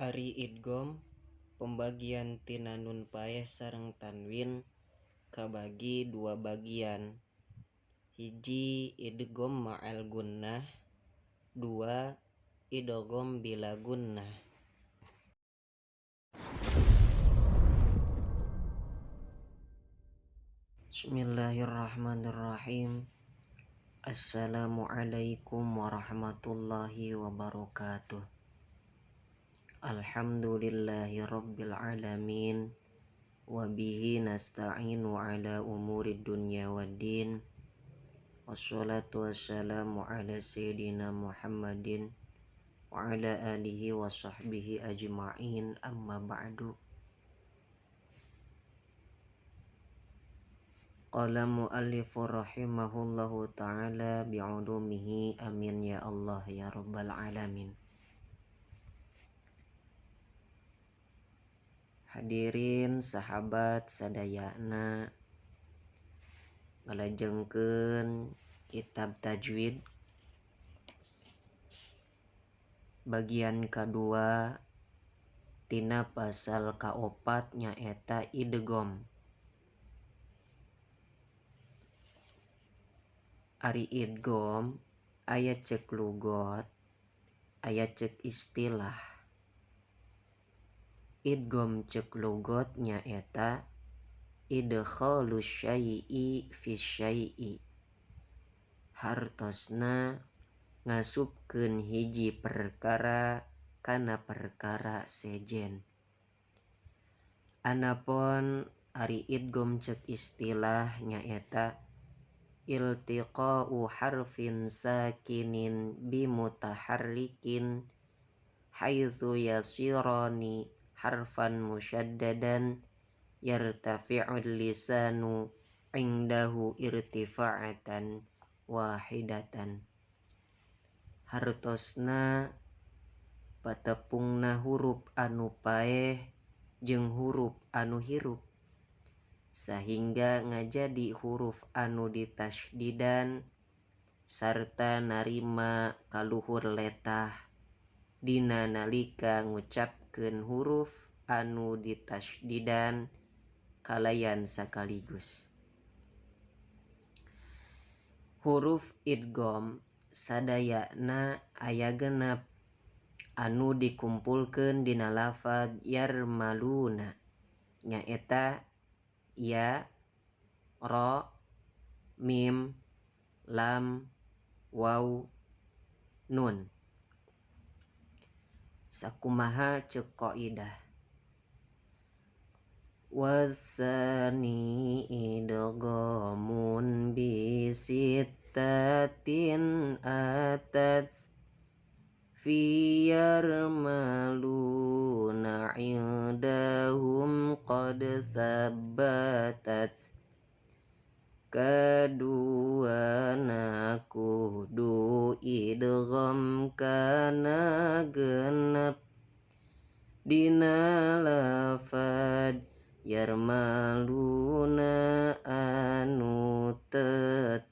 Ari idgham pembagian tina nun paeh sareng tanwin kabagi dua bagian. Hiji idgham ma'al gunnah, dua idgham bila gunnah. Bismillahirrahmanirrahim. Assalamualaikum warahmatullahi wabarakatuh. Alhamdulillahi rabbil alamin. Wabihi nasta'inu ala umurid dunya waddin. Wassalatu wassalamu ala sayyidina Muhammadin wa ala alihi wa sahbihi ajma'in, amma ba'du. Qala muallifu rahimahullahu ta'ala bi'ulumihi, amin ya Allah ya rabbal alamin. Hadirin sahabat sadayana, ngalajengkeun kitab tajwid bagian kadua tina pasal kaopat nyaeta idgham. Ari idgham aya cek lugot, aya cek istilah. Idgham cek lugot nyaeta idkhalu syai'i fi syai'i, hartosna ngasupkeun hiji perkara kana perkara sejen. Anapun ari idgham cek istilah nyaeta iltiqa'u harfin sakinin bimutaharrikin haitsu yasirani harfan musyaddadan yartafi'ul lisanu indahu irtifa'atan wahidatan. Hartosna patepungna huruf anu paeh jeung huruf anu hirup, sahingga ngajadi huruf anu ditasdidan sarta narima kaluhur letah dina nalika ngucapkeun huruf anu ditasdidan kalayan sakaligus. Huruf idgham sadayana aya genep anu dikumpulkeun dina lafaz yarmaluna, nyaeta ya, ra, mim, lam, waw, nun. Sakumaha ceuk kaidah? Wasani idghamun bi sittatin atat fi yarmaluna indahum qad sabbatat. Kaduana kudu idgham kana genep dina lafad yarmaluna anu tetep.